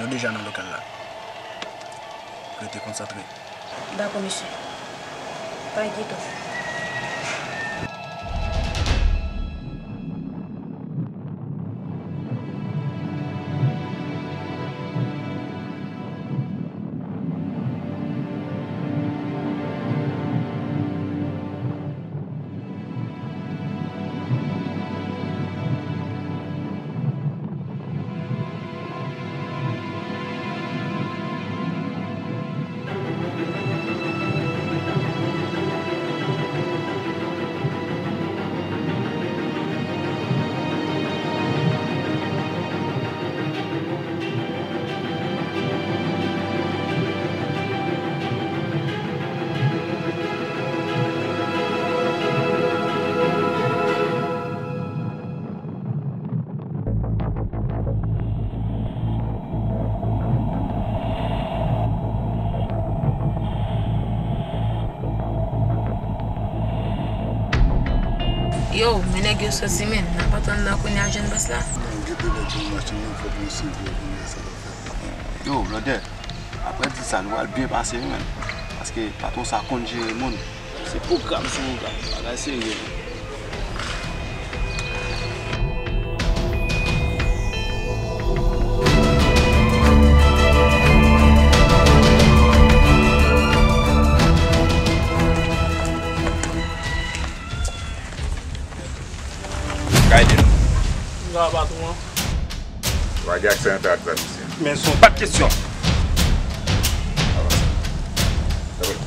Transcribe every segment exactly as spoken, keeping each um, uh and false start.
Deja nan lokal la. Rete konsantre. Dakò, mesye. Pa enkyete w. Yo, men nèg yo soti, men n ap atann la kounye a jwenn bòs la. Yo, blòdè, apre di sa, nou pral byen pase wi, menn. Paske patwon sa konn jere moun. Se pwogram sou pwogram, bagay serye wi. Gade nou. Sa va, patwon? Lage aksè an tè ak zam isi. Men son pa t kesyon. Avanse. Tanpri.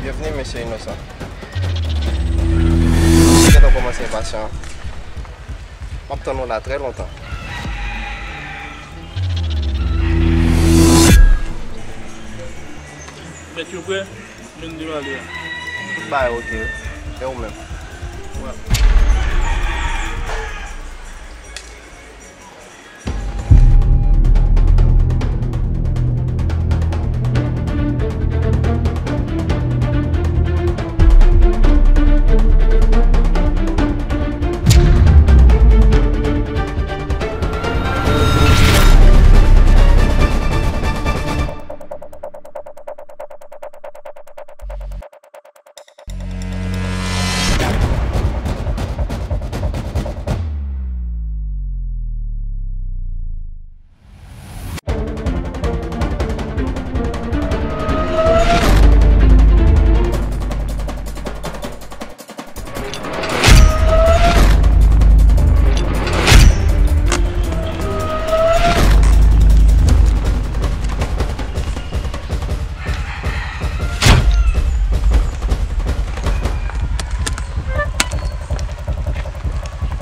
Byenvni, mesye Inosan. Mwen gentan kòmanse enpasyan. M ap tann ou la trè lontan. Mèt yo prè, men n devale a. Tout bagay oke wi. E ou menm? Wè.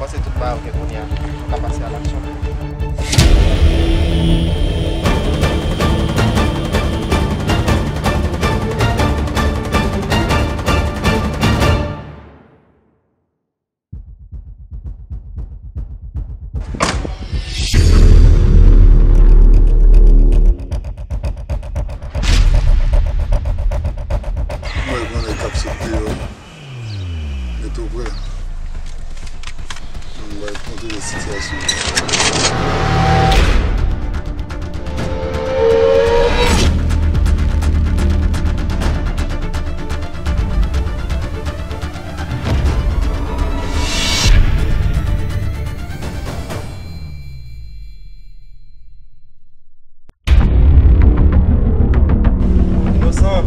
Panse tout bagay oke kounye a, nou ka pase a laksyon. Mwen konnen k ap sot deyò. Mete w prè. Ann bay kontwole sitiyasyon an. Inosan.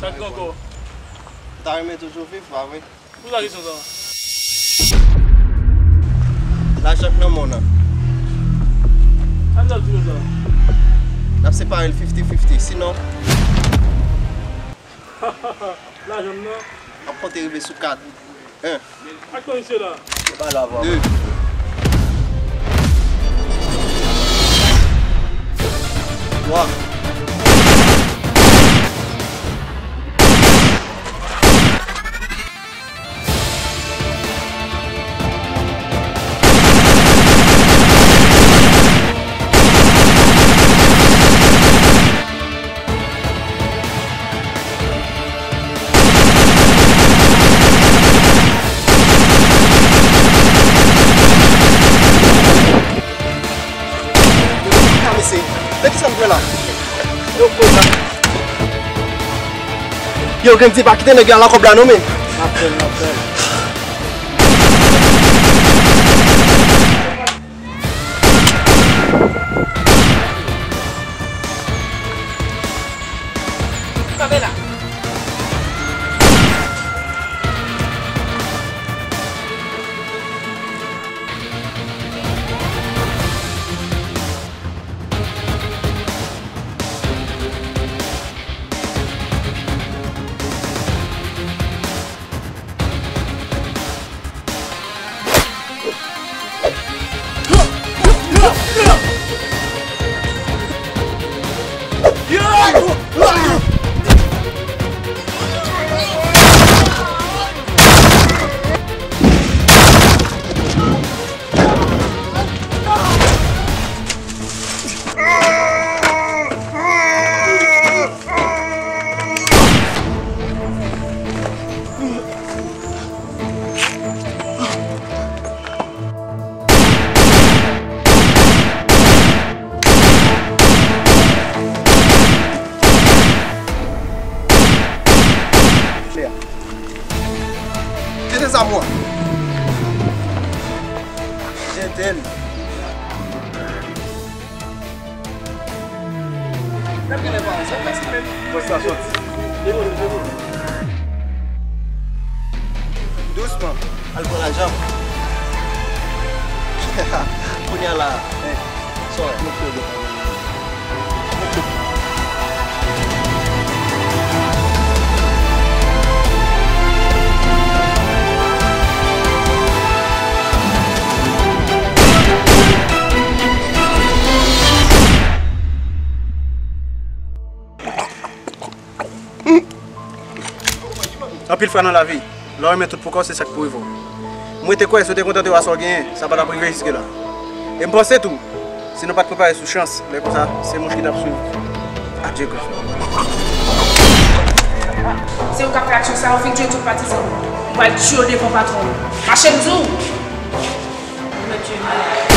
Sa k gen ankò? Ou ta renmen toujou viv, pa vre? Poze kesyon sa. Lajan k nan men w nan. Sa m t ap di konsa. N ap separe l fifty fifty, sinon. Lajan m nan. M ap konte rive sou kat. En. Ak ton misye la. Se pa la vwa. De. Twa. Mesye, men kisa m fè la? Yo, koz la. Yo, Grandy, pa kite nèg yo al nan kòb la non, men. M ap fè l, m ap fè l. Kanpe la. Jete zam ou an. Jete l. Dousman. Al pran lajan. Kounye a la, eh, sa w wè? Anpil fwa nan lavi, lè w renmen tout pou kò w, se sa k pou rive w. Mwen te kwè si w te kontante w a sa w genyen, sa pa t ap rive jiske la. E m panse tou, si nou pa t prepare sou chans, lè konsa, se mouch ki t ap swiv. Adye, Granfrè. Se ou k ap fè aksyon sa a, ou fin tiye tout patizan w. Ou pral tiye w devan patwon w. Mache, m di w! Mèt Junior.